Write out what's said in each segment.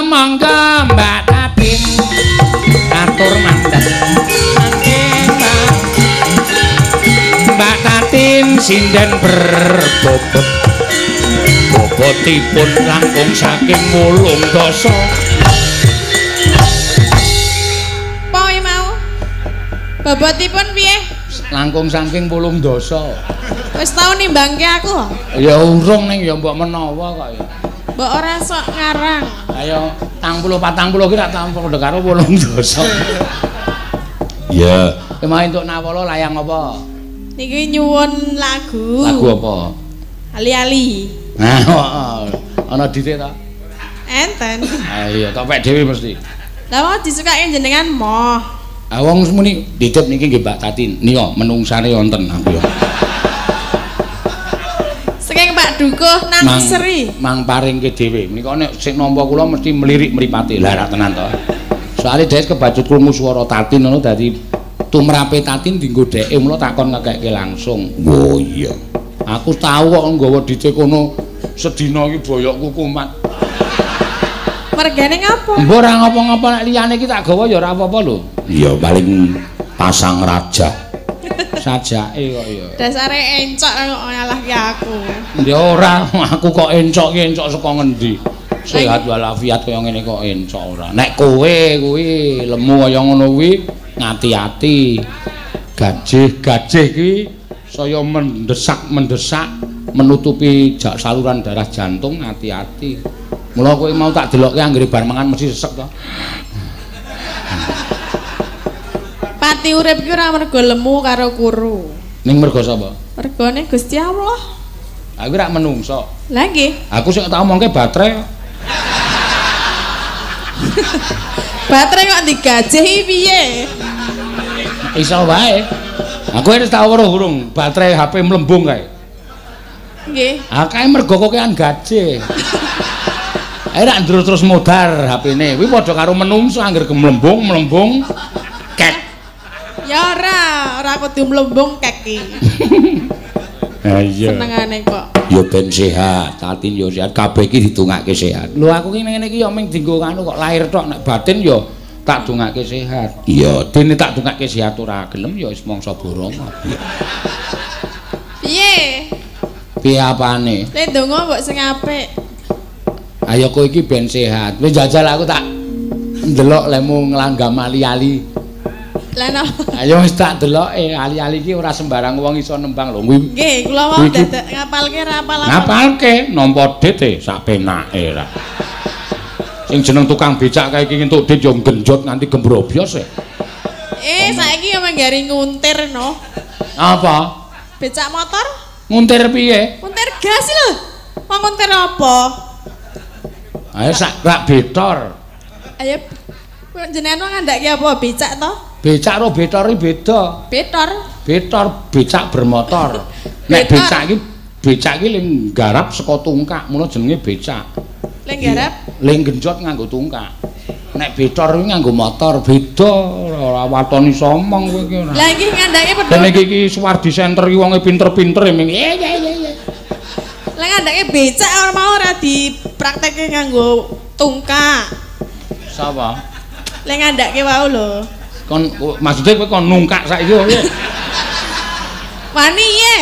Monggo Mbak Tatin atur mandat. Mbak Tatin sinden berbobot. Bobotipun langkung saking 8 dasa. Apa mau? Bobotipun piye? Langkung saking 8 dasa. Wis tau nimbangke aku? Ya urung ning ya mbok menawa kok ya. Mbok ora sok ngarang. Ayo 40 40 ki rak tampung karo 8 dasa. Iya. Kemarin entuk nawala layang apa? Niki nyuwun lagu. Lagu apa? Ali-ali. Nah, ana dite ta? Enten. Ah iya, tok pek dhewe mesti. Lah wong disukake jenengan moh. Ah wong muni ditip niki nggih Mbak Tatin. Nika menungsane wonten aku ya. Saking Pak Dukuh nang Seri. Mang paringke dhewe. Menika nek sing nampa kula mesti melirik mripate. Lah ra tenan to. Soale dhek kebacut krungu swara Tatin ngono dadi tumrape Tatin dienggo dheke mula takon ngekekke langsung. Oh iya. Aku tau kok nggawa dite kono sedina iki boyokku kumat. Mergane ngapa? Mbok ora ngapa-ngapa nek liyane iki tak gawa ya ora apa-apa lho. Iya paling pasang raja. Sajake kok ya. Dasare encok kok nyalahke aku. Ya ora, aku kok encok ki encok saka ngendi? Sehat walafiat kaya ngene kok encok ora. Nek kowe kuwi lemu kaya ngono kuwi ngati-ati. Gajih-gajih ki saya mendesak-mendesak menutupi saluran darah jantung, hati-hati. Mula kowe mau tak delokke anggere bar mangan mesti sesek to. Pati urip ki ora mergo lemu karo kuru. Ning mergo sapa? Mergone Gusti Allah. Aku rak menungso. Lah nggih. Aku sing tak omongke baterai. Baterai kok digajehi piye? Iso wae. Aku wis tau weruh urung baterai HP mlembung kae. Nggih. Ah kae mergo kokean gajih. Ae rak terus modar HP-ne. Kuwi padha karo menungso angger gemlembung-mlembung kek. Ya ora, ora kudu mlembung kek iki. Ha iya. Senengane kok. Ya ben sehat, Tatin ya sehat, kabeh iki didongake sehat. Lho aku ki ngene iki ya mung dienggo anu kok lahir tok, nek batin ya tak dongake sehat. Iya, dene tak dongake sehat ora gelem ya wis mangsa borong. Piye? Piye apane? Le ndonga mbok sing apik. Ayo kowe iki ben sehat. Wis jajal aku tak ndelok lemu nglanggam ali-ali. Lah napa? Ayo wis tak deloke ali-ali iki ora sembarang wong iso nembang lho. Nggih, kula wau dadak ngapalke ra apal-apal. Ngapalke nampa dit e sak penake ra. Sing jeneng tukang becak kae iki entuk dit yo genjot nganti gembrobyos e. Eh, saiki yo manggari nguntir no. Apa? Becak motor? Nguntir piye? Nguntir gas lho. Wong nguntir apa? Ayo sak rak betor. Ayo jenengan ngandhake apa becak to? Becak ro betor iki beda. Betor. Betor becak bermotor. Nek becak iki ling garap saka tungkak, mula jenenge becak. Ling garap? Ling genjot nganggo tungkak. Nek betor kuwi nganggo motor, beda ora waton iso omong kowe iki ora. Lah iki ngandhake padha. Dene iki Suwardi Center iki wonge pinter-pinter ming. Iya iya iya. Lah ngandhake becak ora mau ora dipraktekke nganggo tungkak. Sapa? Lah ngandhake wau lho. Kon maksudnya kowe kon nungkak saiki piye? Wani piye?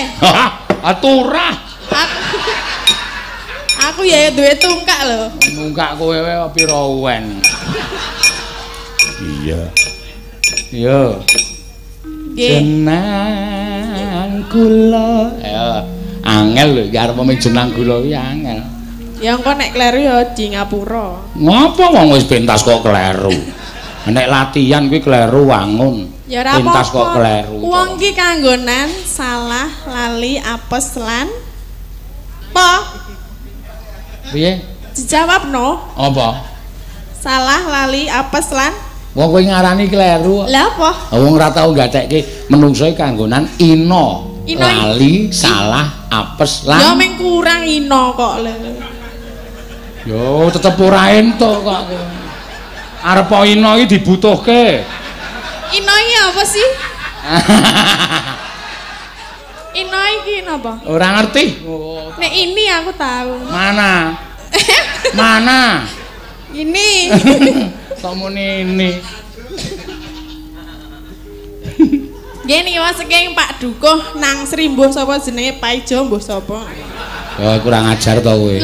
Aturah. Aku ya duwe tungkak lho. Nungkak kowe wae pira wen. Iya. Iya. Nggih. Jenang kula. Ya, angel lho iki arep mung jenang kula kuwi angel. Ya engko nek kleru ya di ngapura. Ngopo wong wis pentas kok kleru? Nek latihan kuwi kleru wangun. Ya ora pentas kok kleru. Wong ki kanggonan salah, lali, apes lan apa? Piye? Dijawab no. Apa? Salah, lali, apes lan wong kowe ngarani kleru. Lah apa? Wong ora tau gatekke menungso iki kanggonan ina. Lali, salah, apes lan. Ya mung kurang ina kok lho. Yo tetep ora entuk kok. Arep ina iki dibutuhke. Ina iki apa sih? Ina iki napa? Ora ngerti. Nek ini aku tahu. Mana? Mana? Ini. Kok muni ini. Nggih niki wae saking Pak Dukuh nang Sri mbuh sapa jenenge Paijo mbuh sapa. Ya kurang ajar to kowe.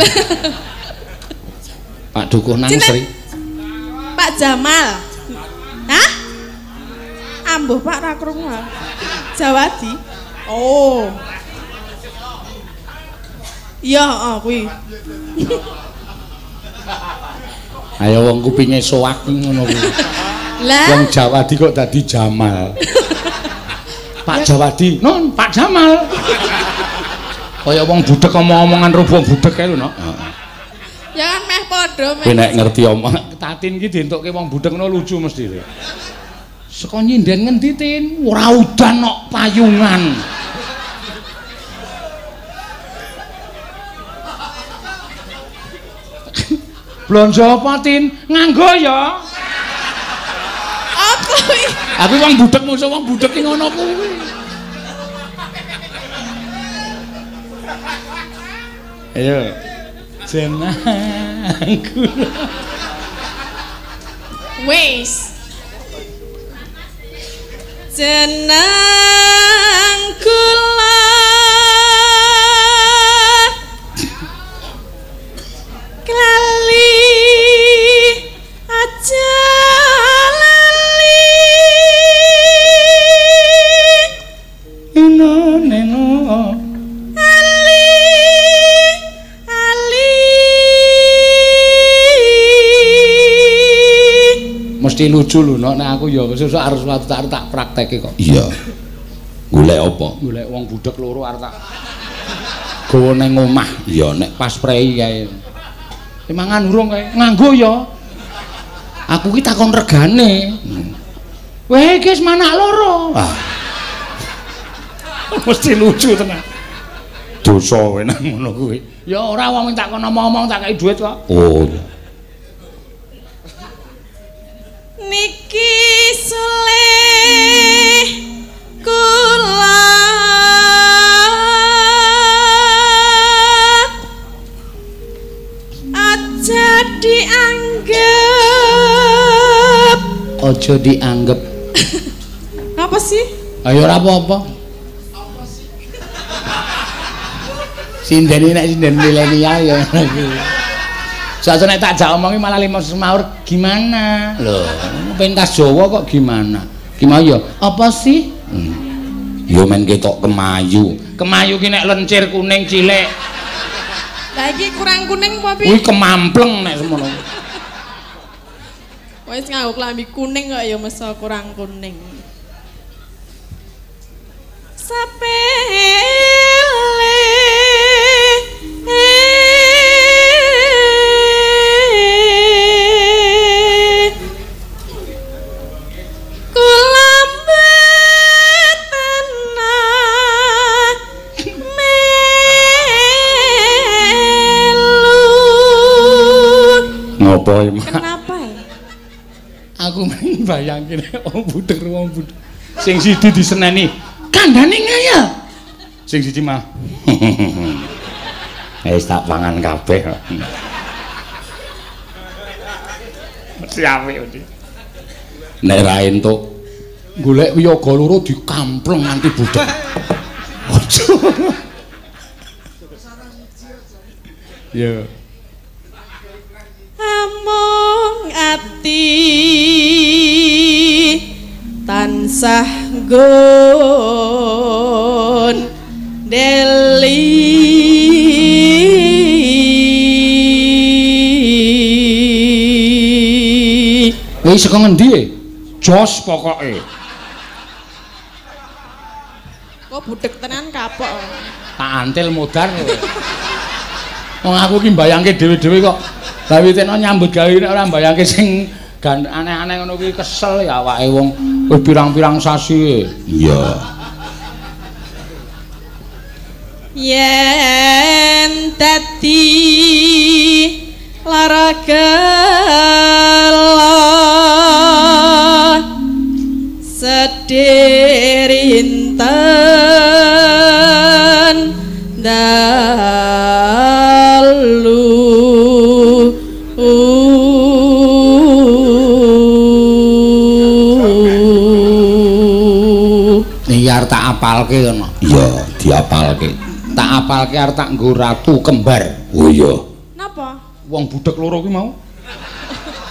Pak Dukuh nang Sri. Pak Jamal. Hah? Ambuh Pak ra krungu. Jawadi. Oh. Iya, heeh kuwi. Ayo wong kupinge soak ngono kuwi. Lah wong Jawadi kok dadi Jamal. Pak Jawadi, non Pak Jamal. Kaya wong budhek omong-omongan ro wong budhek kae lho, Nok. Heeh. Ya kan meh padha meh. Kowe nek ngerti omong Tatin ki dientukke wong budhek ngono lucu mesti. Saka nyinden ngendi, Tin? Ora udan kok payungan. Blonjo apa, Tin? Nganggo ya. Apa kuwi? Aku wong budhek musuh wong budhek ki ngono kuwi. Ayo. Jenang kula. Wis. Jenang kula klali aja lali ino neno ali ali. Mesti lucu lho, Nok. Nek aku ya sesuk arep suatu tak tak prakteke kok. Iya. Golek apa? Golek wong budhek loro arep tak gawa nang omah. Iya, nek pas prei kae. Mangan urung kae. Nganggo ya. Aku ki takon regane. Weh, iki wis manak loro. Ah. Mesti lucu tenan. Dosa kowe nang ngono kuwi. Ya ora wong tak kono omong-omong tak kei dhuwit kok. Oh. Niki sulih kula aja dianggep. Aja dianggep. Apa sih? Ayo ora apa-apa. Apa sih? Sinden nek sinden milenial ya ngono kuwi. Soale nek tak jak omongi malah lima semaur gimana? Lho, pentas Jawa kok gimana? Gimana ya? Apa sih? Ya men ketok kemayu. Kemayu ki nek lencir kuning cilik. Lah iki kurang kuning apa piye? Kuwi kemampleng nek semono. Wis nganggo klambi kuning kok ya meso kurang kuning. Sepele Kenapa ya? Aku mbayangke nek wong budhek wong budhek. Sing siji diseneni, kandhane ngayal. Sing siji mah. Wis tak pangan kabeh. Mesti apik mesti. Nek ra entuk golek wiyaga loro dikampleng nganti budhek. Aja. Ya. Amung ati tansah nggon deli. Wis saka ngendi? Jos pokoke. Kok budhek tenan kapok. Tak antil modar. Wong aku ki mbayangke dhewe-dhewe kok. Lah witeno nyambut gawe nek ora mbayangke sing aneh-aneh ngono kuwi kesel ya awake wong wis pirang-pirang sasi. Iya. Yen dadi lara gelo sedih rinten dalu. arep tak apalke ngono. Iya, diapalke. Tak apalke arep tak nggo ratu kembar. Oh iya. Napa? Wong budhek loro kuwi mau.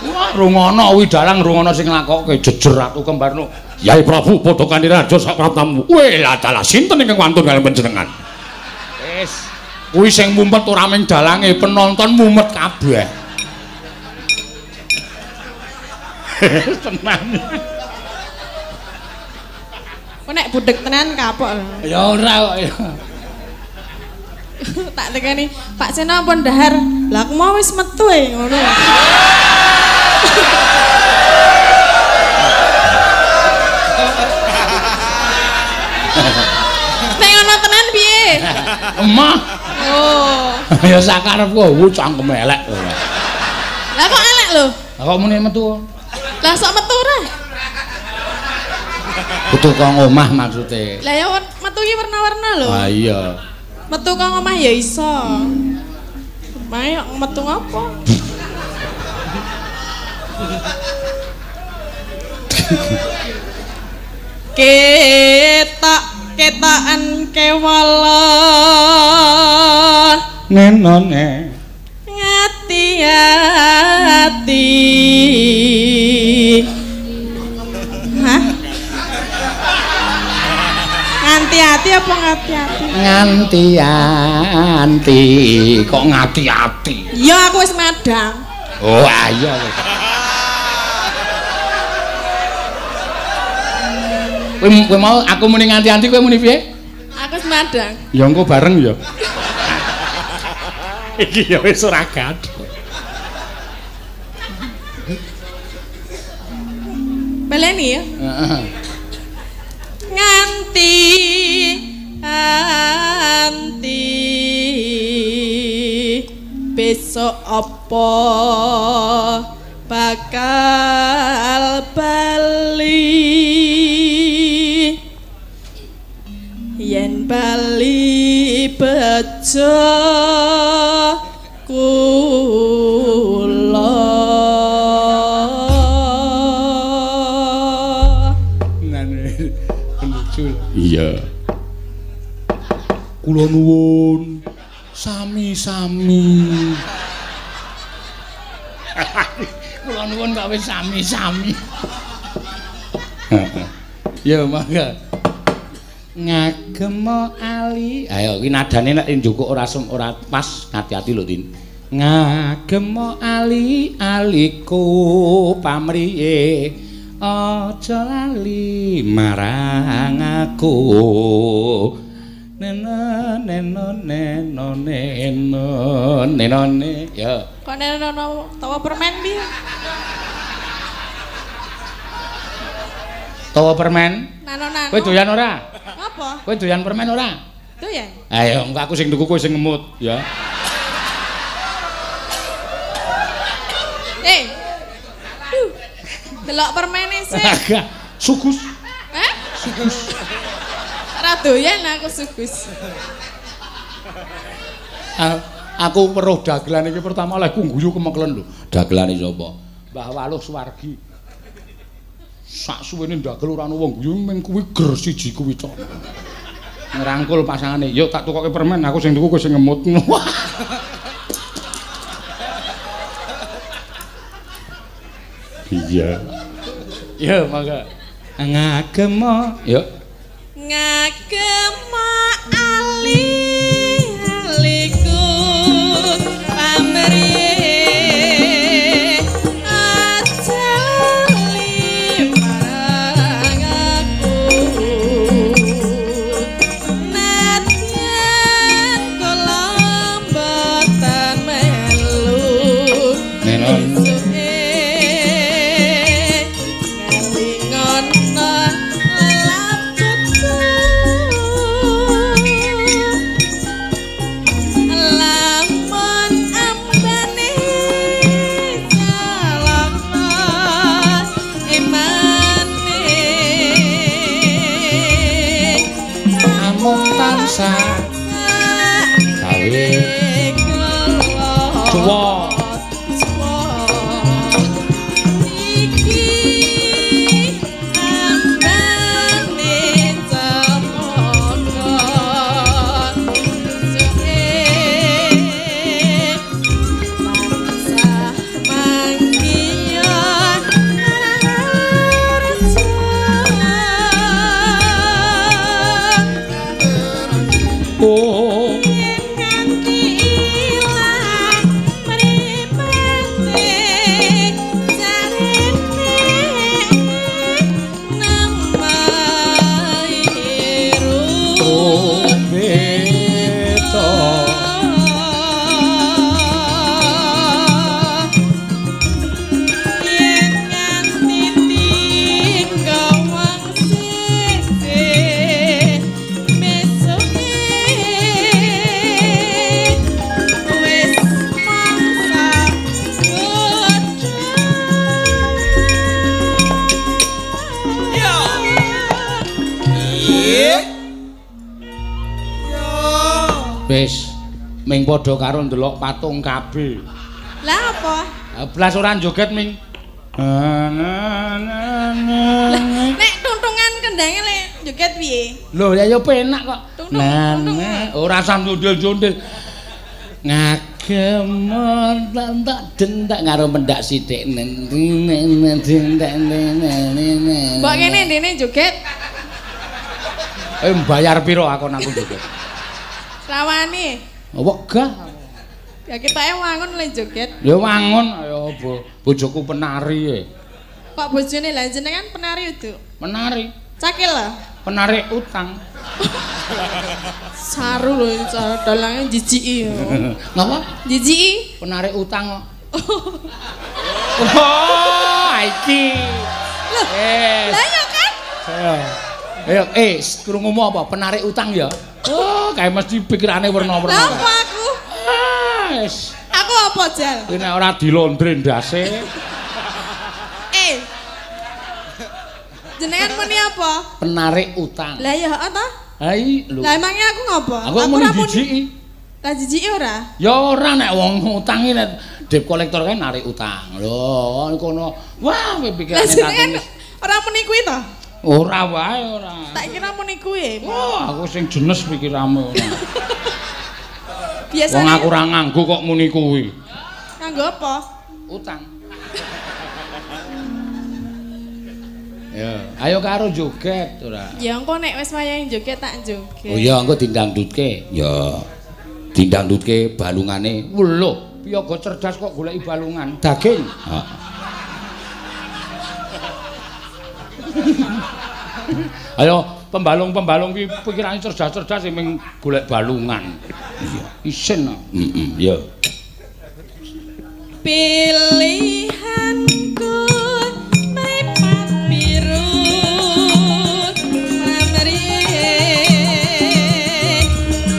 Wah, rungono kuwi dalang rungono sing nglakokke jejer ratu kembar no. Yai Prabu padha kanthi raja sak praptamu. Weh, lah dalah sinten ingkang wantun kaliyan panjenengan? Wis, kuwi sing mumet ora mung dalange, penonton mumet kabeh. Tenan. Kok nek budhek tenan kapok lho. Ya ora kok ya. Tak tekani, Pak Seno pun dahar. Lah aku mau wis metu e ngono. Nek ngono tenan piye? Emah. Oh. Ya sakarepku cangkem elek. Lah kok elek lho? Lah kok muni metu? Lah sok metu ora? Metu kok omah maksude. Lah ya metu iki warna-warna lho. Ah iya. Metu kok omah ya iso. Mae metu ngopo? Ketok ketokan kewala nenone ngati-ati. Hah? Nganti-ati apa ngati-ati? Nganti-anti kok ngati-ati. Ya aku wis madang. Oh ayo. Kowe mau aku muni nganti-anti kowe muni piye? Aku wis madang. Ya engko bareng ya. Iki ya wis ora gaduh. Baleni ya. Heeh. Nganti anti besok apa bakal bali, yen bali bejo kula. Iya. Kula nuwun sami-sami. Kula nuwun kok wis sami-sami. Ya mangga. Ngagem ali. Ayo iki nadane nek njukuk ora ora pas, hati-hati lho Tin. Ngagem ali aliku pamriye aja lali marang aku. Neno neno neno neno neno ne. Ya. Kok neno neno tawa permen piye? Tawa permen? Nano nano. Kowe doyan ora? Apa? Kowe doyan permen ora? Doyan. Ayo engko aku sing tuku kowe sing ngemut ya. Eh. Delok permene sik. Sugus. Hah? Sugus. Ora doyan aku sugus. Aku weruh dagelan iki pertama olehku guyu kemeklen lho. Dagelane sapa? Mbah Waluh Suwargi. Sak suwene ndagel ora ana wong guyu mung kuwi ger siji kuwi tok. Ngrangkul pasangane, "Yuk tak tukoke permen, aku sing tuku kowe sing ngemut." Iya. Ya mangga. Ngagem ya. Ngagem ali aliku pamriye aja lali marang aku, nadyan kula mboten melu nenon. Cuwa. Iki ambane cemara. Wis ming padha karo ndelok patung KB. Lah apa? Blas ora joget ming. Nek tuntungan kendange lek joget piye? Lho ya ya penak kok. Nah, ora usah ndundul-ndundul. Ngagem tak dentak karo mendak sithik. Mbok kene ndene joget. Eh mbayar piro aku nang joget? Rawani. Wegah. Ya ketoke wangun le joget. Ya wangun ayo bojoku penari e. Kok bojone lah jenengan penari udu? Penari. Cakil lho. Penarik utang. Saru lho cara dalange jijiki. Ngapa? Jijiki. Penarik utang kok. Oh, iki. Lho. Lah ya kan? Ayo, krungumu apa? Penarik utang ya? Oh, kae mesti pikirane werna-werna. Lah apa aku? Wis. Aku apa, Jal? Kuwi nek ora dilondre ndase. Jenengan muni apa? Penarik utang. Lah ya heeh ta? Ha i lho. Lah emangnya aku ngopo? Aku muni jijiki. Lah jijiki ora? Ya ora nek wong utang iki nek debt collector kae narik utang. Lho, kono. Wah, kowe pikirane jenengan ora muni kuwi to? Ora wae ora. Tak kira muni kuwi. Wah, aku sing jenes pikiranmu ora. Biasane wong aku ora nganggo kok muni kuwi. Nganggo apa? Utang. Ya, ayo karo joget ora. Ya engko nek wis wayahe joget tak joget. Oh iya, engko dindangdutke. Ya. Dindangdutke balungane. Lho, piyaga cerdas kok goleki balungan. Daging. Heeh. Ayo pembalung-pembalung ki pikirane cerdas-cerdas sing ming golek balungan. Iya, isin. Heeh, ya. Pilihanku mripat biru pamrih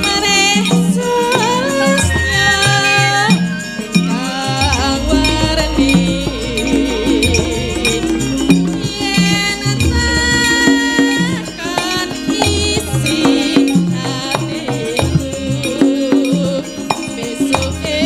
mareh sulusnya kang warni yen takon isi atiku besuke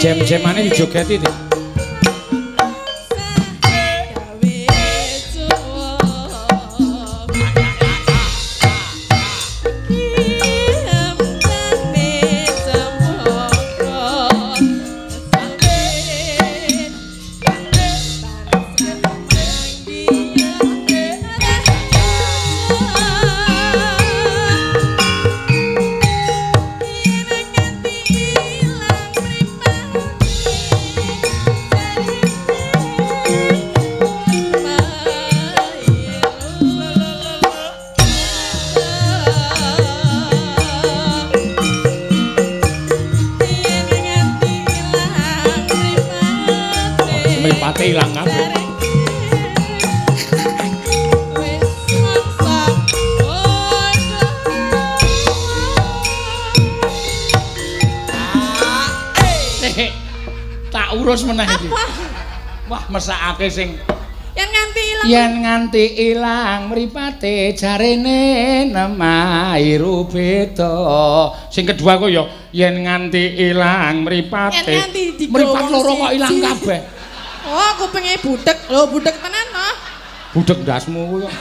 Jam-jamane dijogeti to. Mripate ilang kabeh. Tak urut Jurus meneh iki. Apa? Wah, mesakake sing yen nganti ilang. Yen nganti ilang mripate jarene nemairu beda. Sing kedua kok ya yen nganti ilang mripate. Yen nganti mripat loro kok ilang kabeh. Oh, kupinge budek. Lho, budek tenan to. Budek ndasmu kuwi kok.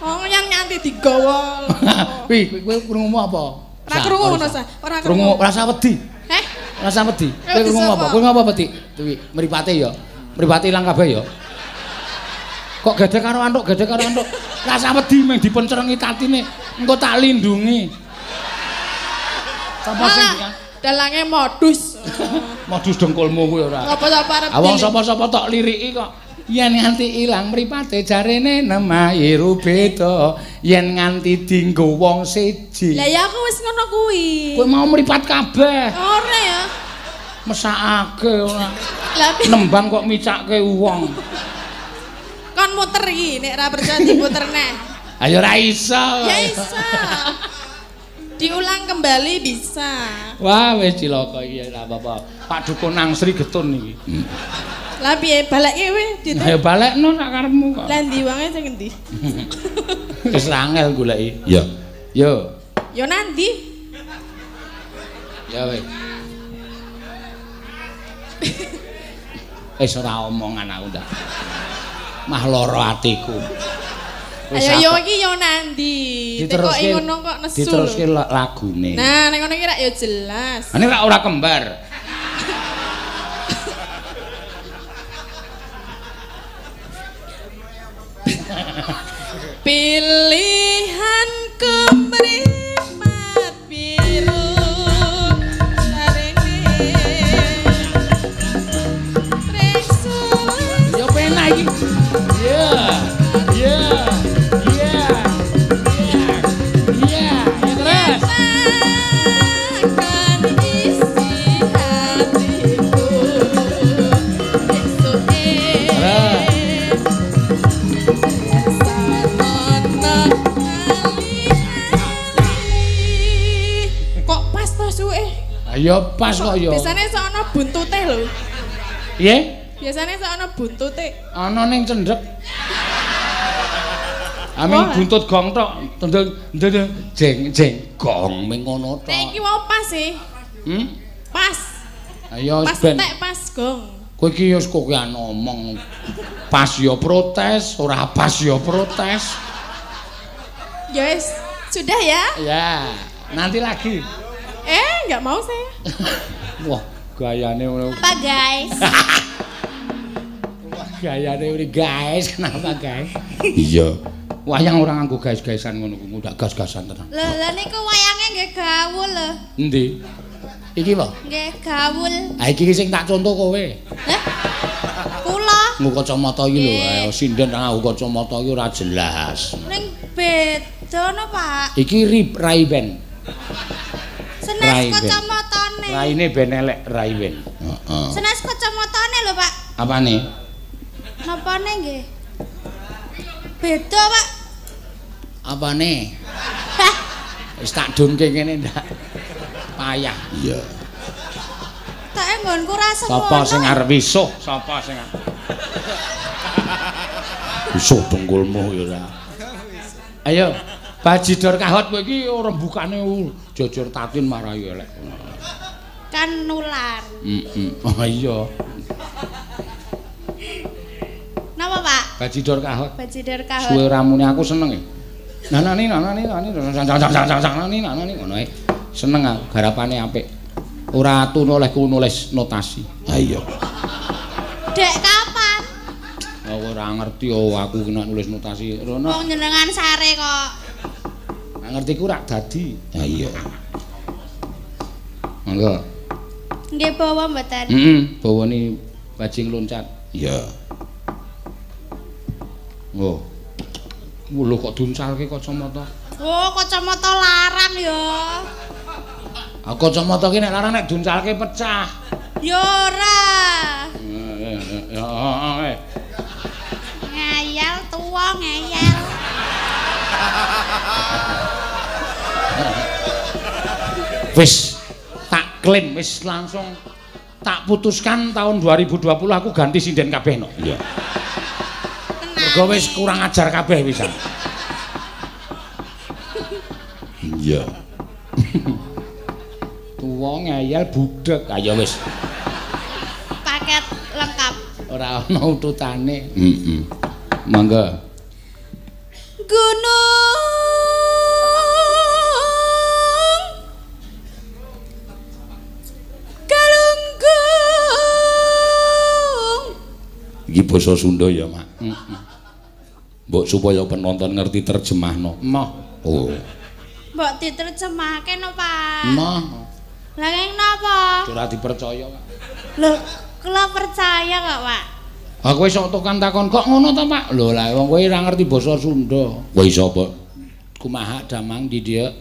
Oh, yen nganti digawa. Kuwi kowe krungumu apa? Ora krungu ngono sa. Ora krungu. Rasa wedi. Heh? Rasa wedi. Kowe krungu apa? Kowe ngapa wedi? Kuwi mripate ya. Mripate ilang kabeh ya. Kok gedhe karo antuk, gedhe karo antuk. Rasa wedi meng dipencerengi tatine. Engko tak lindungi. Sapa sing dalange modus. Modus dengkulmu kuwi ora. Sapa-sapa arep. Wong sapa-sapa tok liriki kok. Yen nganti ilang mripate jarene nemairu beda, yen nganti dinggo wong siji. Lah ya aku wis ngono kuwi. Kowe mau mripat kabeh. Ora ya. Mesakake ora. Nembang kok micake wong. Kon muter iki nek ora percaya diputer neh. Ayo ora iso. Ya iso. Diulang kembali bisa. Wah wis cilaka iki ora apa-apa. Pak Dukun Angsri getun iki. Lah piye balekke kowe ditu? Ya balekno sak karepmu kok. Lah ndi wonge sing endi? Wis angel goleki. Ya. Yo. Yo nandi? Ya wis. Wis ora omongan aku ndak. Mah lara atiku. Ayo yo iki yo nandi. Tekoki ngono kok nesu. Diteruske lagune. Nah, nek ngono iki rak yo jelas. Ane rak ora kembar. Pilihan kemripat biru sarene tresule. Yo penak iki. Iya. Iya. Iya. Iya. Ya terus. Takkan isi hatiku esuke. Kok pas to suwe? Ya pas kok ya. Biasane sok ana buntute lho. Piye? Biasane sok ana buntute. Ana ning cendhek. Aming buntut gong tok, tendeng ndeng jeng jeng gong ming ngono tok. Nek iki wae pas sih. Hmm? Pas. Ayo pas ben. Tek pas gong. Kowe iki wis kokean ngomong. Pas ya protes, ora pas ya protes. Ya wis, sudah ya? Ya, nanti lagi. Enggak mau saya. Wah, gayane ngono. Apa, guys? Wah, gayane ngene, guys. Kenapa, guys? Iya. Wayang ora nganggo guys-gaysan ngono kuwi, ndak gas-gasan tenan. Lho, lha niku wayange nggih gawul lho. Endi? Iki apa? Nggih, gawul. Ha iki sing tak contoh kowe. Hah? Kula. Nggo kacamata iki lho, ayo sinden nganggo kacamata iki ora jelas. Ning beda no, Pak. Iki Ray-Ban. Senes kacamatane. Raine ben elek Ray-Ban. Heeh. Senes kacamatane lho, Pak. Apane? Napane nggih? Beda, Pak. Apane? Wis tak dunke ngene ndak. Payah. Iya. Tak nggonku ra semono. Sapa sing arep wisuh? Sapa sing arep wisuh dengkulmu ya ora. Ayo, Bajidor Kahot kowe iki rembukane jujur tatin marai elek. Kan nular. Heeh. Oh iya. Napa, Pak? Bajidor Kahot. Bajidor Kahot. Suwe ramune aku seneng e. Nanani nanani nanani nanani nanani ngono ae. Seneng aku garapane apik. Ora tunu olehku nulis notasi. Ha iya. Dek kapan? Aku ora ngerti oh aku nek nulis notasi. Rono. Wong jenengan sare kok. Nggak ngerti ku rak dadi. Ha iya. Monggo. Nggih bawa mboten? Heeh, bawane bajing loncat. Iya. Oh. Lho kok duncalke kacamata? Oh, kacamata larang ya. Ah kacamata ki nek larang nek duncalke pecah. Ya ora. Ya eh. Ngayal tuwa ngeyel. Wis tak klaim wis langsung Tak putuskan tahun 2020 aku ganti sinden kabeh no. Iya. Mergo wis kurang ajar kabeh wisan. Iya. Tuwa ngeyel budhek. Ayo wis. Paket lengkap. Ora ana ututane. Heeh. Mangga. Gunung Galunggung. Iki basa Sunda ya, Mak. Heeh. Mbok supaya penonton ngerti terjemahno. Moh. Oh. Mbok diterjemahke no, Pak. Moh. Lah keng napa? Ora dipercaya, Pak. Lho, kula percaya kok, Pak. Ha kowe sok tukang takon kok ngono to, Pak? Lho lah wong kowe ora ngerti basa Sunda. Kowe iso apa? Kumaha damang di dia?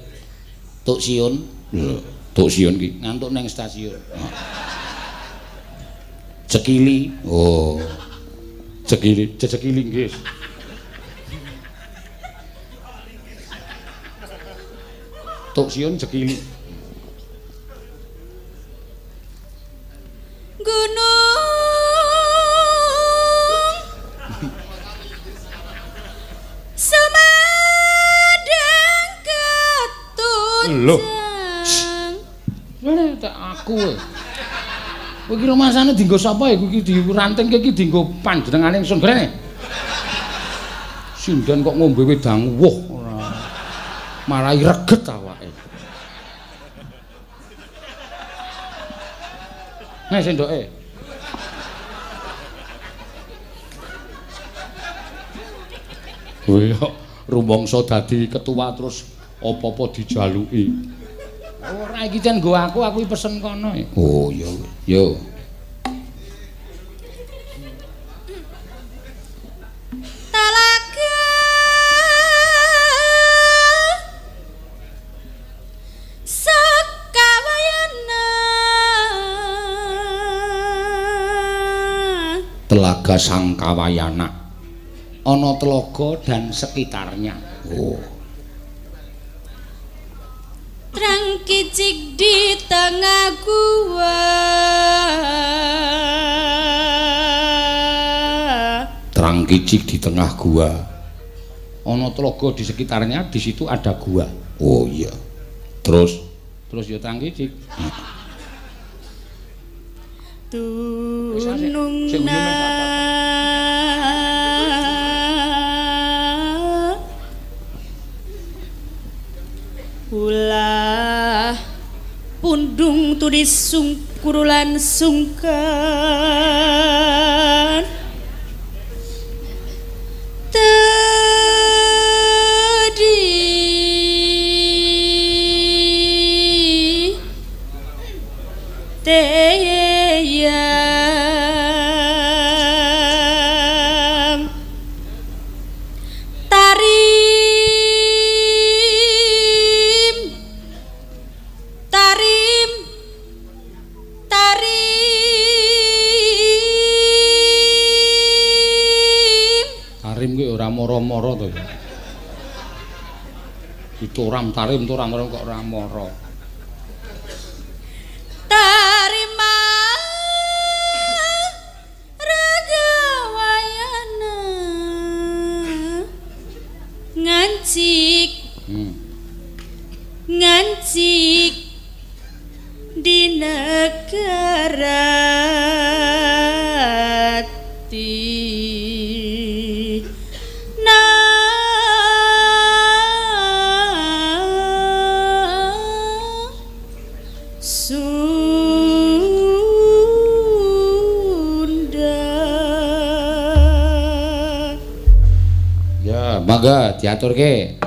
Tuk siun. Lho, tuk siun ki ngantuk nang stasiun. Cekili. Oh. Cekili, cekili nggih. Tuk siun cekili. Gunung Sumedang ketunjang. Lho. Ngene tak aku kowe. Kowe iki rumasane dienggo sapa ya? Kowe iki dirantingke iki dienggo panjenengane ingsun grene. Sinden kok ngombe wedang wuh ora. Marai reget awake. Nih sendoke. Kowe kok rumangsa dadi ketua terus apa-apa dijaluki. Ora iki jan nggo aku, aku pesen kono. Oh iya. Yo. Talaga Sakawayana. Telaga Sangkawayana. Ana telaga dan sekitarnya. Oh. Terang kicik di tengah gua. Terang kicik di tengah gua. Ana telaga di sekitarnya, di situ ada gua. Oh iya. Terus terus ya terang kicik. Tunung ulah pundung turis sungkurulan sungkan tadi teyam tarim tarim tarim. Tarim kuwi ora mara-mara to. Dituram tarim turam kok ora mara. Tarima Ragawayana ngancik ngancik di negara Sunda. Ya, mangga diaturke.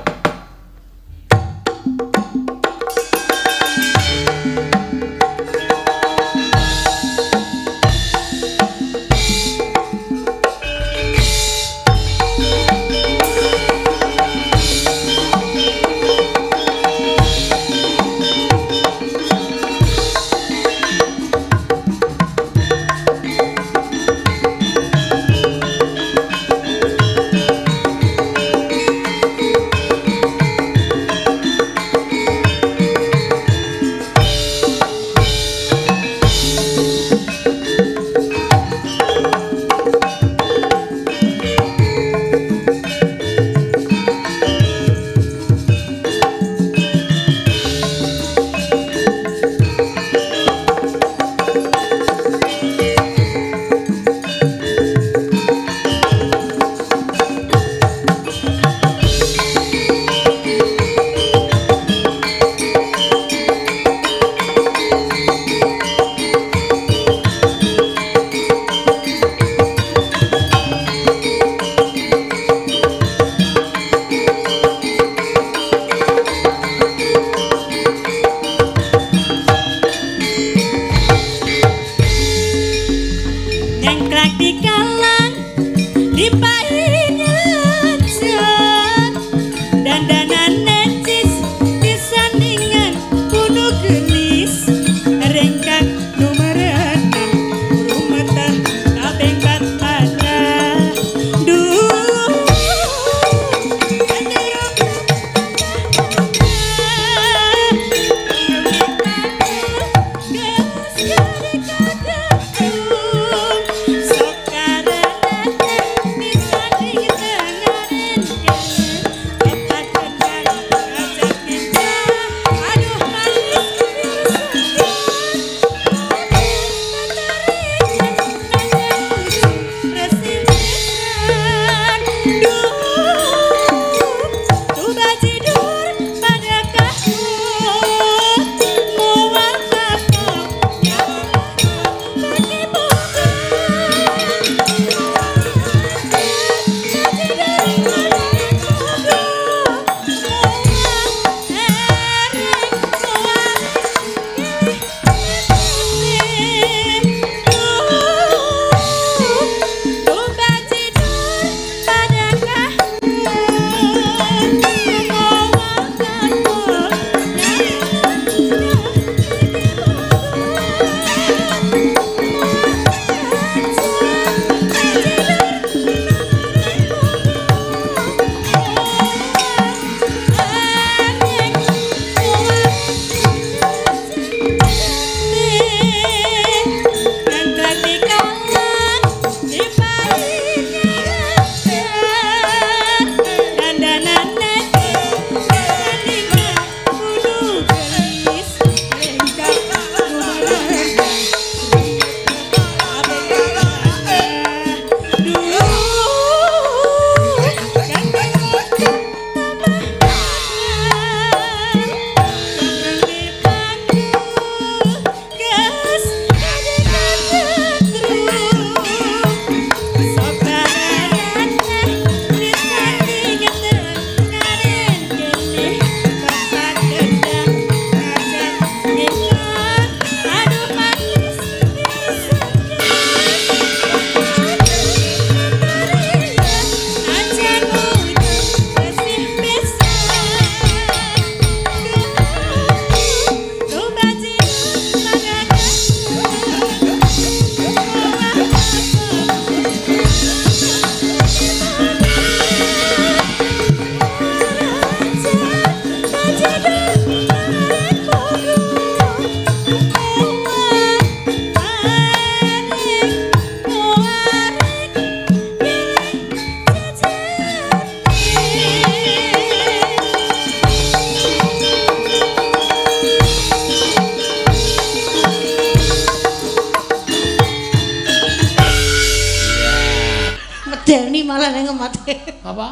Cemot. Apa?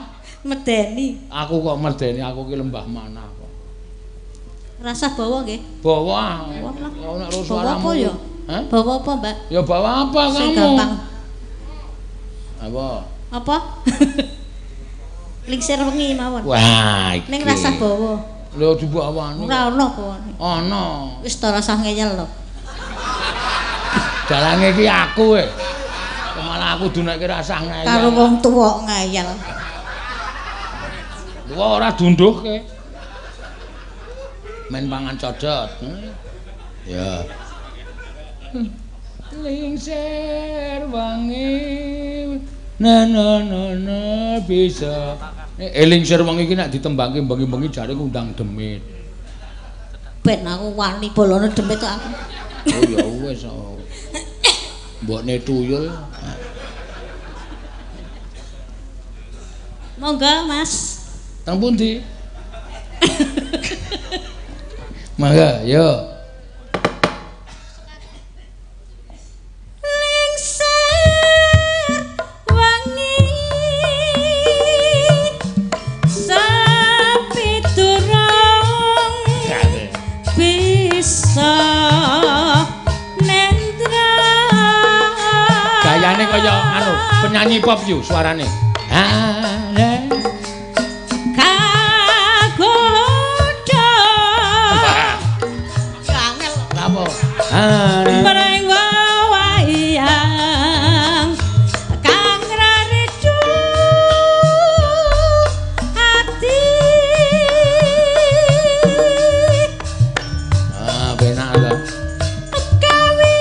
Medeni. Aku kok medeni, aku ki lembah manah kok. Rasah bawa nggih. Bawa. Nek ro suaramu. Bawa apa ya? Hah? Bawa apa, Mbak? Ya bawa apa kamu? Sing gampang. Apa? Apa? Lingsir wengi mawon. Wah, iki. Ning rasah bawa. Lho dibawane. Ora ana bawane. Ana. Wis ta rasah ngeyel lho. Dalange iki aku e. Malah aku dunekke rasah ngeyel. Karo wong tuwa ngeyel. Tuwa ora dunduhke. Men pangan codot. Ya. Lingsir wangi na na na na bisa. Lingsir wangi iki nek ditembangke bengi-bengi jare ngundang demit. Ben aku wani bolone demit kok aku. Oh ya wis. Mbokne tuyul. Monggo, Mas. Teng pundi? Mangga, yo. Lingsir wangi sapi durung bisa nendra. Gayane kaya anu penyanyi pop yo suarane. Kagodha. Angel. Apa? Mring wayang kang raredu ati. Ah, penak ta. Kawitane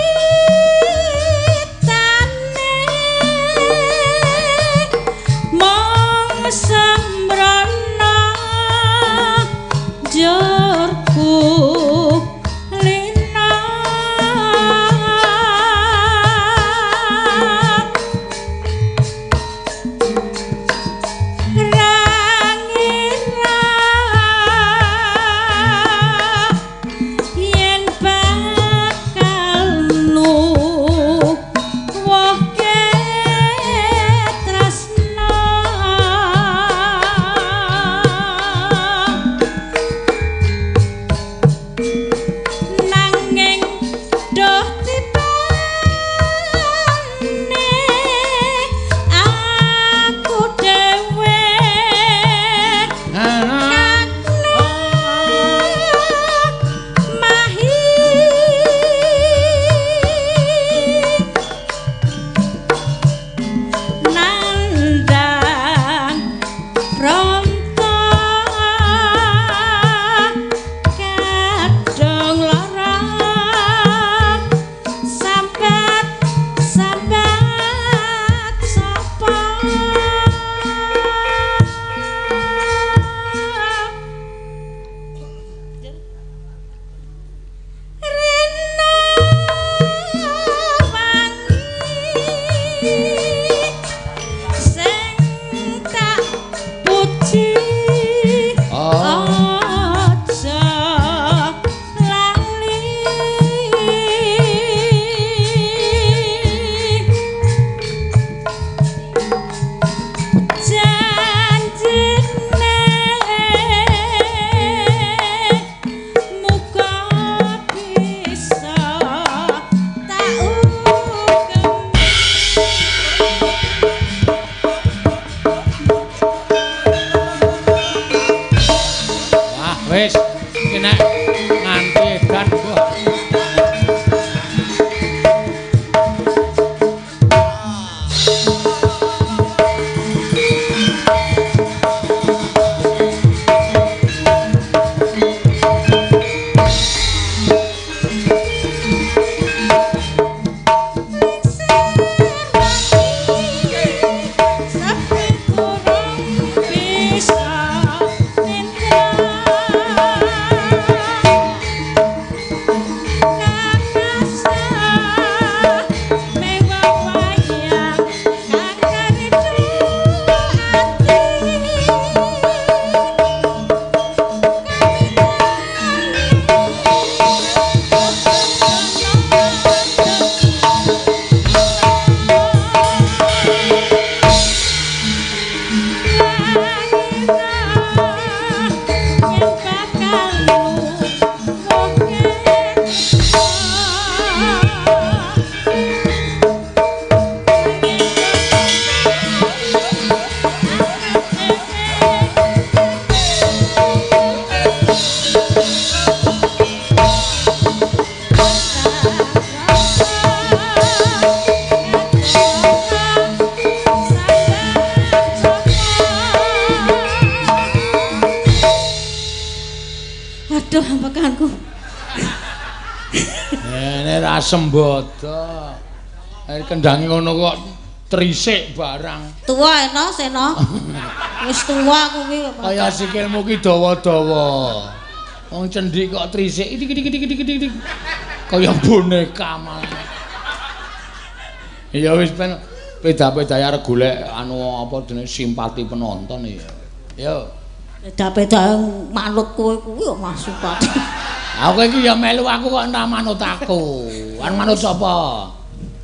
Aduh ambekanku. Ngene ra sembodo. Kendange ngono kok trisik barang. Tuwa eno seno. Wis tuwa kuwi kok. Kaya sikilmu ki dawa-dawa. Wong cendhik kok trisik iki iki iki iki iki. Kaya boneka malah. Ya wis ben beda-beda arep golek anu apa jenenge simpati penonton ya. Yo. Beda-beda manut kowe kuwi kok mas simpati. Aku iki ya melu aku kok ora manut aku. Anu manut sapa?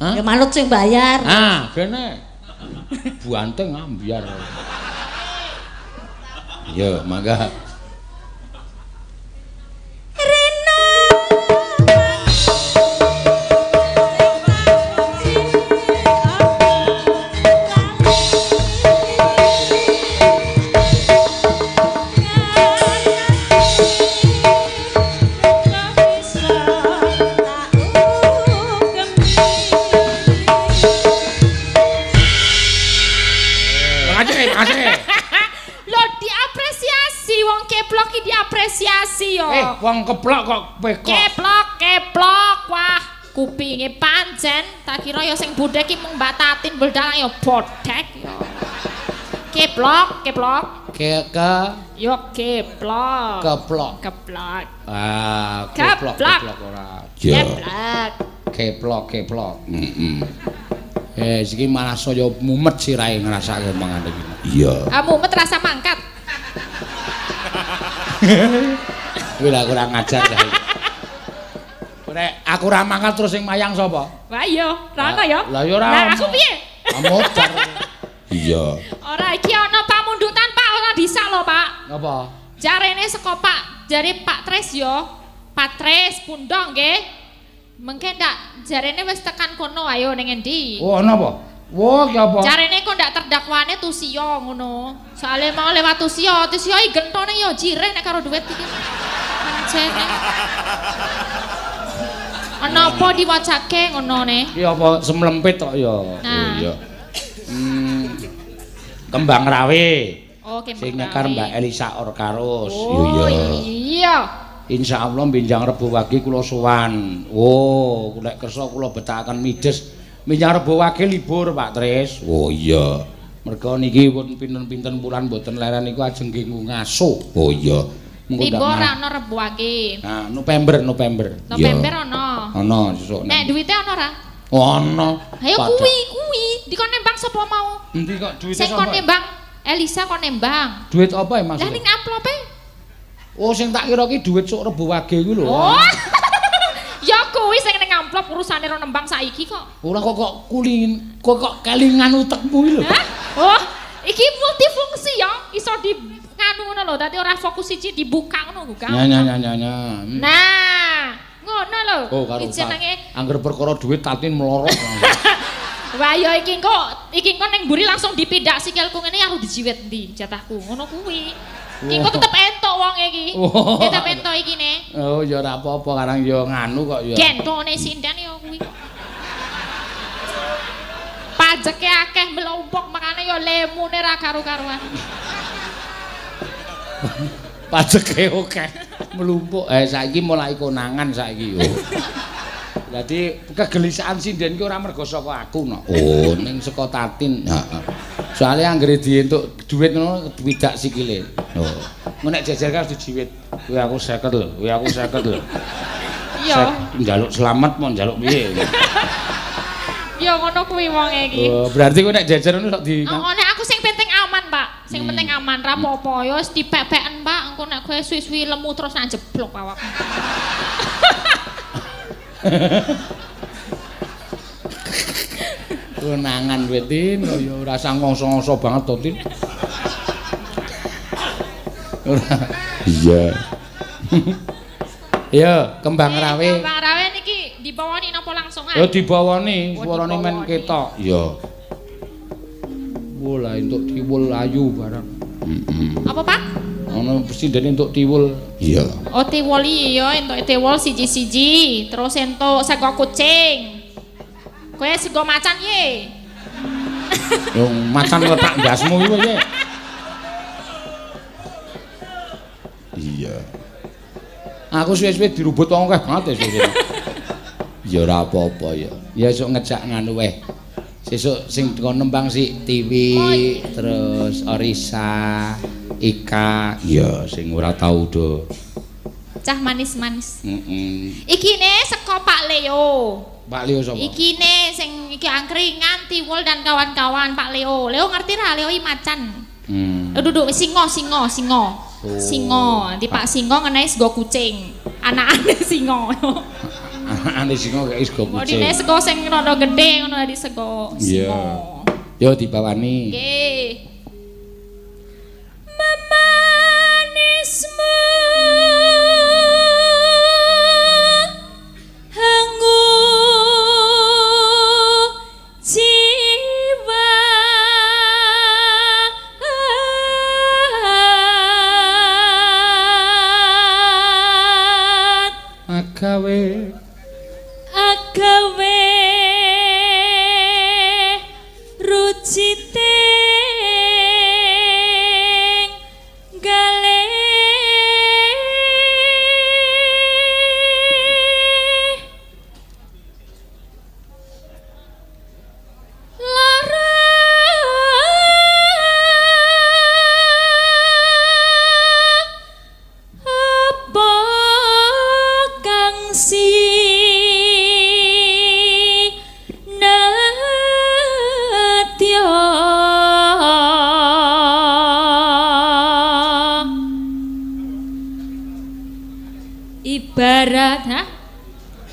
Hah? Ya manut sing bayar. Ah, kene. Buanteng ambyar. Yo, mangga. Wong keplok kok pekok. Keplok, keplok. Wah, kupinge pancen. Tak kira ya sing budhek ki mung batatin beldalang ya bodhek ya. Keplok, keplok. Ke ke yo keplok. Keplok. Keplok. Ah, keplok keplok ora. Keplok. Keplok, keplok. Heeh. Iki malah saya mumet sirahe ngrasake omongane iki. Iya. Ah, mumet rasa mangkat. Kuwi lah kurang ajar ta. Nek aku ora mangkat terus sing mayang sapa? Wah iya, ora ana ya. Lah ya ora. Lah aku piye? Modar. Iya. Ora iki ana pamundutan Pak, ora disak lho Pak. Napa? Jarene saka Pak, jare Pak Tres ya. Pak Tres pundong nggih. Mengke ndak jarene wis tekan kono ayo ning endi? Oh ana apa? Wah, ki apa? Jarene kok ndak terdakwane Tusiya ngono. Soale mau lewat Tusiya, Tusiya iki gentone ya jireh nek karo duit iki. Pancene. Ana apa diwacake ngono ne? Ki apa semlempit kok ya. Nah. Iya. Kembang Rawe. Oh, Kembang Sing nyekar Rawe. Mbak Elisa Orkarus. Oh, iya. Insyaallah benjang Rebo Wage kula sowan. Oh, nek kersa kula betakaken mides. Benjang Rebo Wage libur Pak Tris. Oh iya. Merga niki pun pinten-pinten wulan mboten leren niku ajeng nggih ngaso. Oh iya. Libur ora ana Rebo Wage. Nah, November, November. November ana. Ana sesuk. Nek duwite ana ora? Ana. Ayo kuwi, kuwi. Dikon nembang sapa mau? Endi kok duwite sapa? Sing kon nembang, Elisa kon nembang. Duit apa ya maksudnya? Lah ning amplope. Oh, sing tak kira ki duit sok Rebo Wage kuwi lho. Oh. Ya kuwi sing ning amplop urusane ro nembang saiki kok. Ora kok kok kulin, kok kelingan utekmu iki lho. Hah? Oh, iki multifungsi ya, iso di nganu ngono lho, dadi ora fokus siji dibuka ngono buka. Nya nya nya nya. Nah, ngono lho. Oh, karo jenenge angger perkara duit Tatin melorot. Wah, ya iki engko ning mburi langsung dipindak sikilku ngene aku dijiwet ndi jatahku. Ngono kuwi. Iki kok tetep entuk wong iki. Tetep entuk iki ne. Oh ya ora apa-apa karang ya nganu kok ya. Gentone sinden ya kuwi kok. Pajeke akeh mlumpuk makane ya lemune ra karu-karuan. Pajeke akeh mlumpuk. Saiki mulai konangan saiki yo. Dadi kegelisahan sinden ki ora mergo saka aku no. Oh, ning saka Tatin. Heeh. Soale anggere dientuk dhuwit ngono widak sikile. Oh. Engko nek jejer kan dijiwit. Kuwi aku 50 lho, kuwi aku 50 lho. Iya. Njaluk slamet mau njaluk piye. Ya ngono kuwi wonge iki. Oh, berarti kowe nek jejer ngono sok di Oh, nek aku sing penting aman, Pak. Sing penting aman, ra apa-apa. Ya wis dipek-peken, Pak. Engko nek kowe suwi-suwi lemu terus nak jeblok awakmu. Konangan kowe Tin, ya ora usah ngoso-ngoso banget to Tin. Ora. Iya. Ya, Kembang Rawe. Kembang Rawe niki dibawani napa langsungan? Ya dibawani, swarane men ketok. Iya. Wah, lah entuk tiwul ayu barang. Heeh. Apa, Pak? Ana sindene entuk tiwul. Iya. Oh, tiwul iya, entuk tiwul siji-siji, terus entuk sego kucing. Kowe sego macan ye. Yo macan letak ndasmu iku ye. Iya. Aku suwe-suwe dirubut wong akeh banget ya suwe-suwe. Ya ora apa-apa ya. Ya esuk ngejak nganu weh. Sesuk sing teko nembang si Tiwi, terus Orisa, Ika, ya sing ora tau do. Cah manis-manis. Heeh. Ikine saka Pak Leo. Pak Leo sapa? Ikine sing iki angkringan Tiwul dan kawan-kawan Pak Leo. Leo ngerti ra? Leo iki macan. Duduk singo. Oh. Singo. Nanti Pak Singo ngenai sego kucing. Anakane singo. Anakane singo kayak sego kucing. Modine sego sing rada gedhe ngono di sego singo. Yo dibawani. Nggih. Memanismu hangu jiwa agawe rucite gale lara apa kang si ibarat ha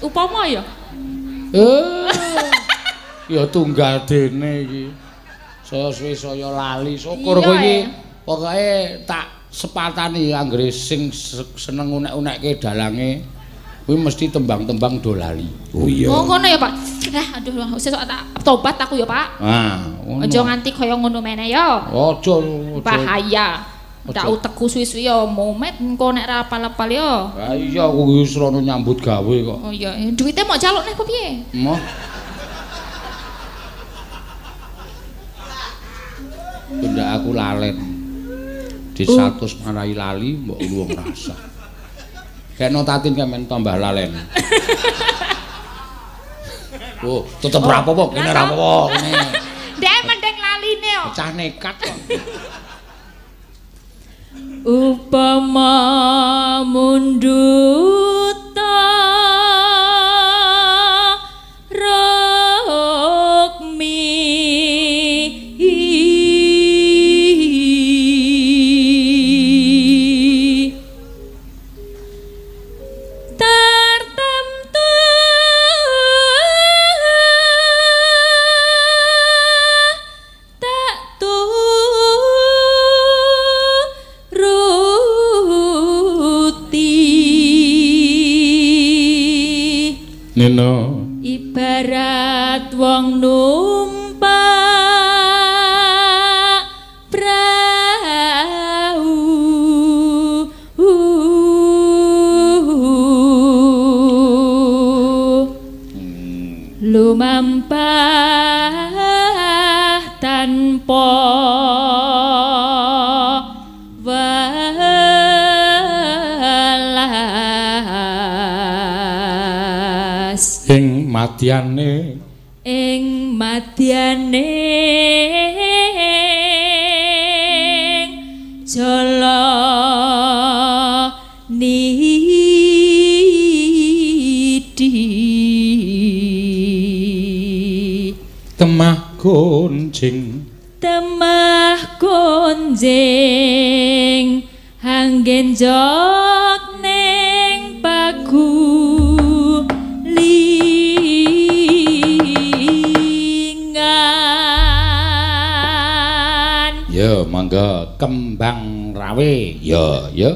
upama ya ya tunggal dene iki saya suwe saya lali syukur kowe iki pokoke tak sepatani anggere sing seneng unek-unekke dalange kuwi mesti tembang-tembang do lali. Oh iya. Oh ngono ya Pak. Aduh sesuk tak tobat aku ya Pak. Ah, ngono. Aja nganti kaya ngono meneh ya. Aja. Bahaya. Tak utekku suwi-suwi ya momet engko nek ra apal-apal ya. Ha iya aku wis rono nyambut gawe kok. Oh iya, duwite mok jaluk neh apa piye? Moh. Benda aku lalen. Di 100 marai lali mbok luwung rasa. Kena tatin kemen tambah lalen. Oh, tetep ra apa-apa, kene ra apa-apa kene. Ndek mending laline kok. Cah nekat kok. Upama mundut rukmi tartamtu tak Nino ibarat wong numpak prau lumampah tanpa ing madyane jala nidi temah gonjing anggen jok ning pagu lingan. Ya mangga kembang rawe. Ya ya.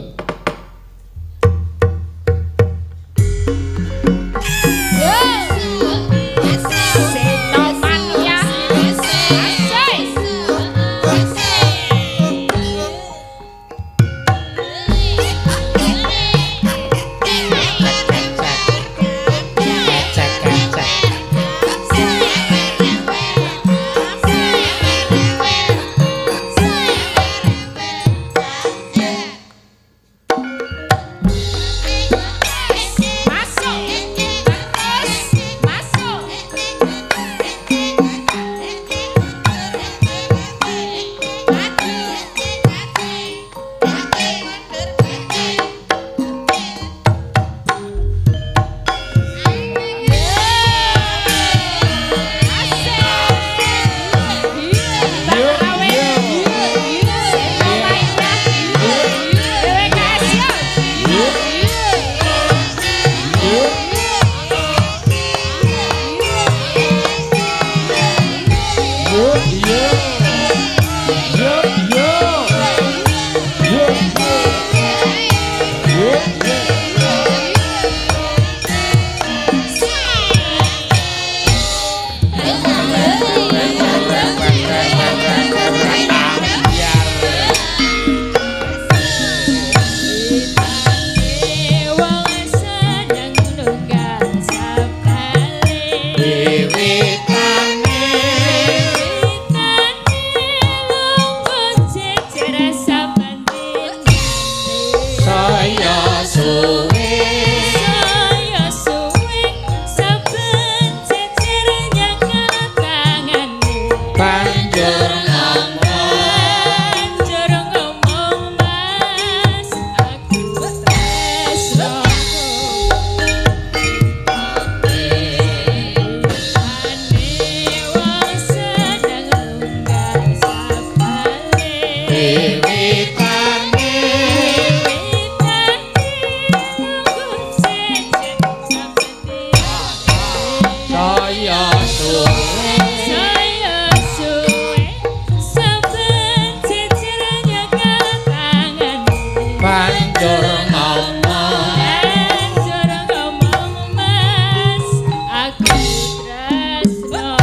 Banjur ngomong, banjur ngomong Mas, aku tresno.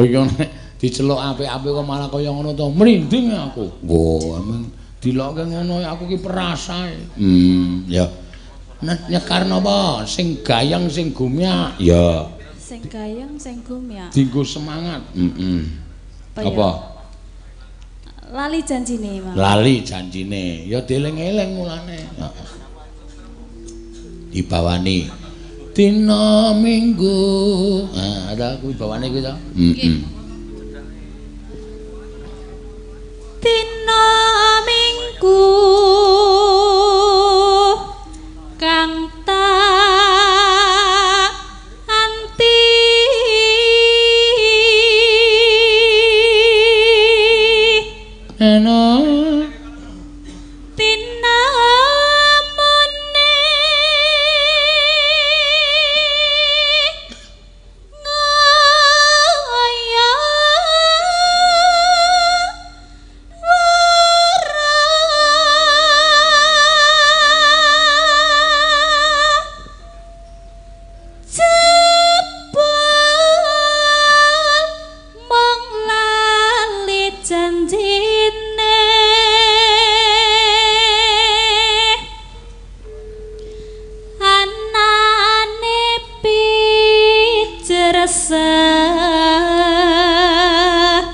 Iya nek diceluk apik-apik kok malah kaya ngono to. Mrinding aku. Wah, emang dilokke ngono aku ki perasae. Ya. Nyekar napa? Sing gayeng sing gumyak. Ya. Sing gayeng sing gumyak. Dinggo semangat. Heeh. Apa? Lali janjine, Mas. Lali janjine. Ya dieling-eling mulane. Heeh. Dibawani dina Minggu. Nah, ada kuwi bawane kuwi to? Heeh. Dina Minggu kang tak anti eno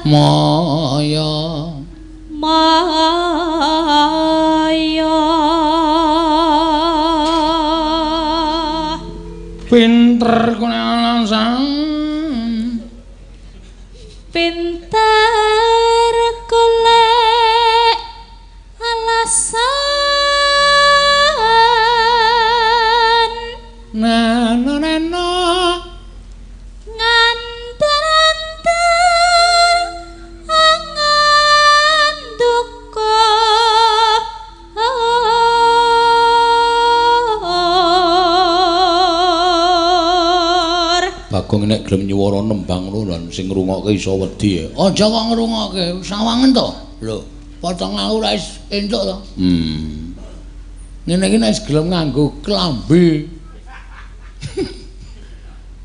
maya maya. Pinter kowe alasan. Pinter golek alasan. Na na na na. Nganter-anter angan duka. Bagong nek gelem nyuwara nembang ngono lan sing ngrungokke iso wedi. Aja kok ngrungokke, sawangen to. Lho, potong aku ora wis entuk to. Ngene iki nek wis gelem nganggo klambi.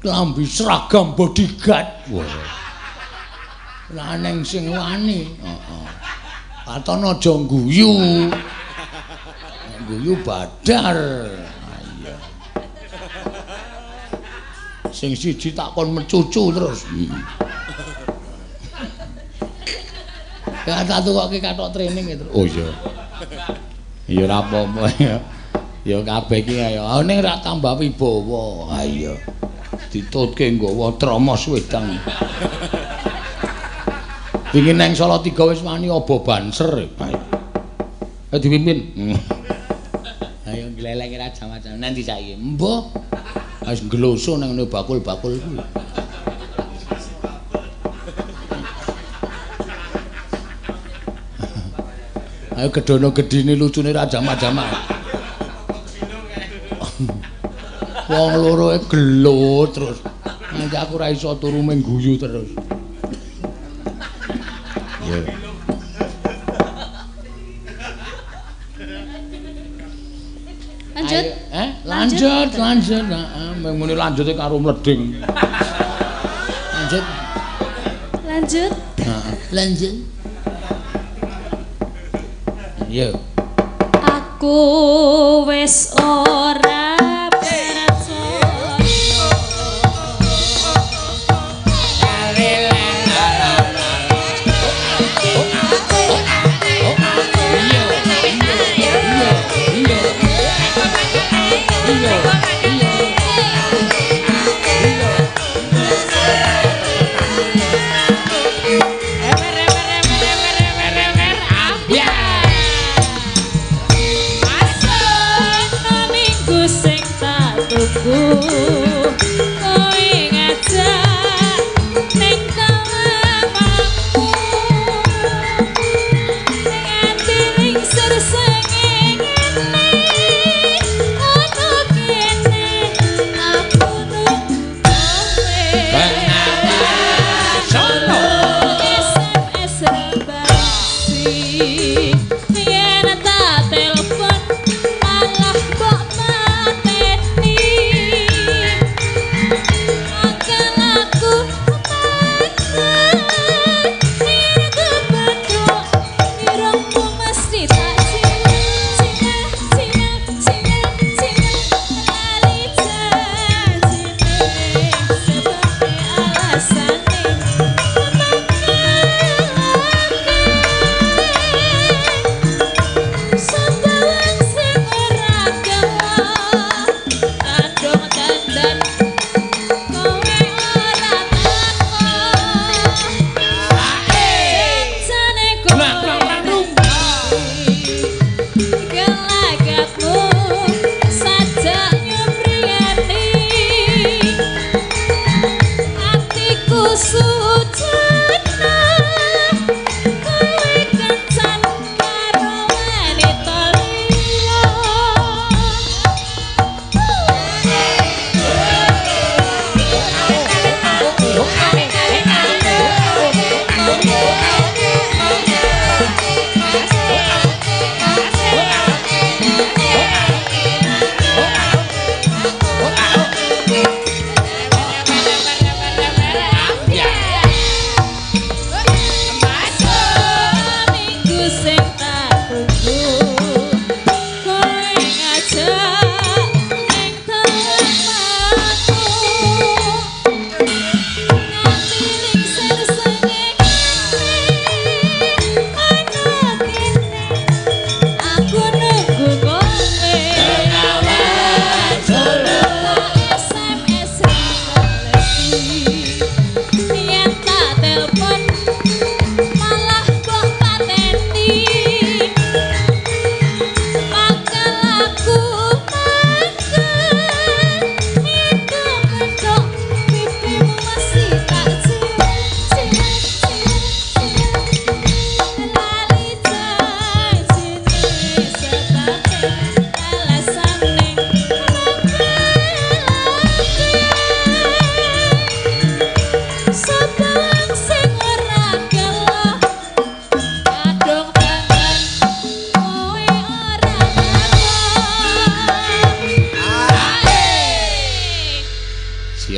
Klambi seragam bodyguard. Wah. Lah neng sing wani. Heeh. Katon aja guyu. Nek guyu badar. Iya. Sing siji tak kon mecucu terus. Ya tak tukoke kathok training itu. Oh iya. Ya ora apa-apa ya. Ya kabeh iki ayo. Ning ra tambah wibawa. Ha iya. Ditutke nggawa tromos wedang. Wingi nang Salatiga wis wani aba banser. Ayo. Ayo dipimpin. Ayo glelenge ra jam-jam nanti saiki. Mbah. Wis ngloso nang ngene bakul-bakul kuwi. Ayo gedono gedine lucune ra jama-jama. Wong loro e gelut terus. Nanti aku ra iso turu mung guyu terus. Iya. Lanjut. Lanjut, lanjut. Heeh, muni lanjute karo mleding. Lanjut. Lanjut. Heeh, lanjut. Iya. Aku wis ora percaya. Kowe ngajak ning aku ning ati lingsir sengene ono kene aku nunggu kowe. SMS basi yen tak telepon malah kok mateni.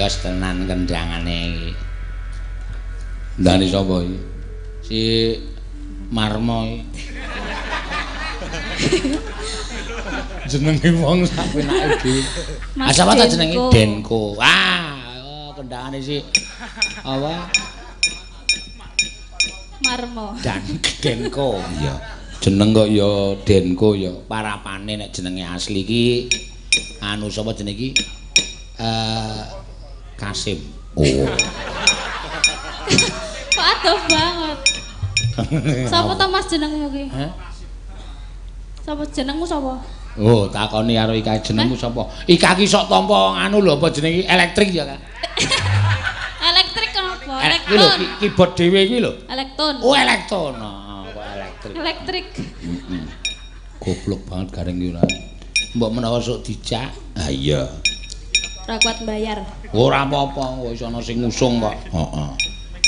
Jos tenan kendangane iki. Ndane sapa iki? Si Marmo iki. Jenenge wong sak penake dhewe. Ah sapa ta jenenge? Denko. Ah, oh, kendangane si apa? Marmo. Dan Denko. Iya. Jeneng kok ya Denko ya. Parapane nek jenenge asli iki anu sapa jenenge iki? Kasim. Oh. Kok adoh banget. Sapa to Mas jenengmu ki? Hah? Sapa jenengmu sapa? Oh, takoni karo Ika jenengmu sapa? Ika ki sok tampa anu lho apa jenenge elektrik ya, Kak? Elektrik apa? Kuwi lho Elektron. keyboard dhewe kuwi lho. Elektron. Oh, elektron. Oh, kok elektrik. Elektrik. Heeh. Goblok banget gareng ki ora. Mbok menawa sok dijak. Ah iya. Ora kuat bayar. Ora apa-apa, wis ana sing ngusung kok. Heeh.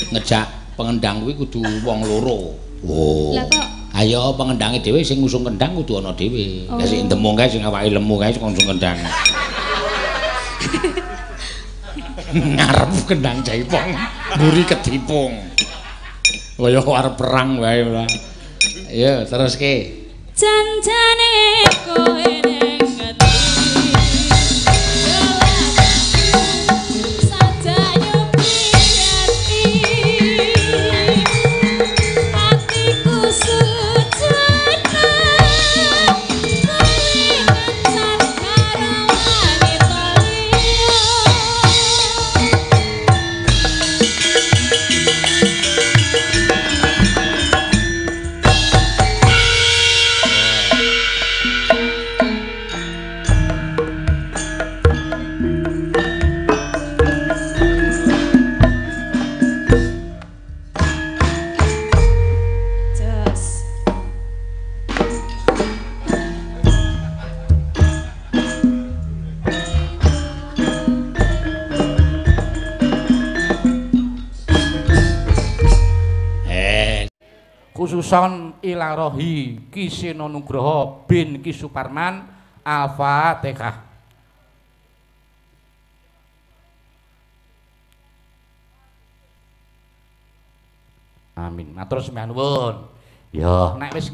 Ngejak pengendang kuwi kudu wong loro. Oh. Lah kok Ayo pengendange dhewe sing ngusung kendang kudu ana dhewe. Oh. Lah sing demung kae sing awake lemu kae sing ngusung kendang. Ngarep kendang jaipong, mburi kedipung. Kaya arep perang wae ora. Ayo teruske. Janjane kowe ning ngendi? Sajak nyupi ati. Atiku sujana. Kowe kencan karo wanita liya. Jos. Khususon ilarohi Ki Seno Nugroho bin Ki Suparman. Al-Fatihah. Amin. Matur sembah nuwun. Ya, nek wis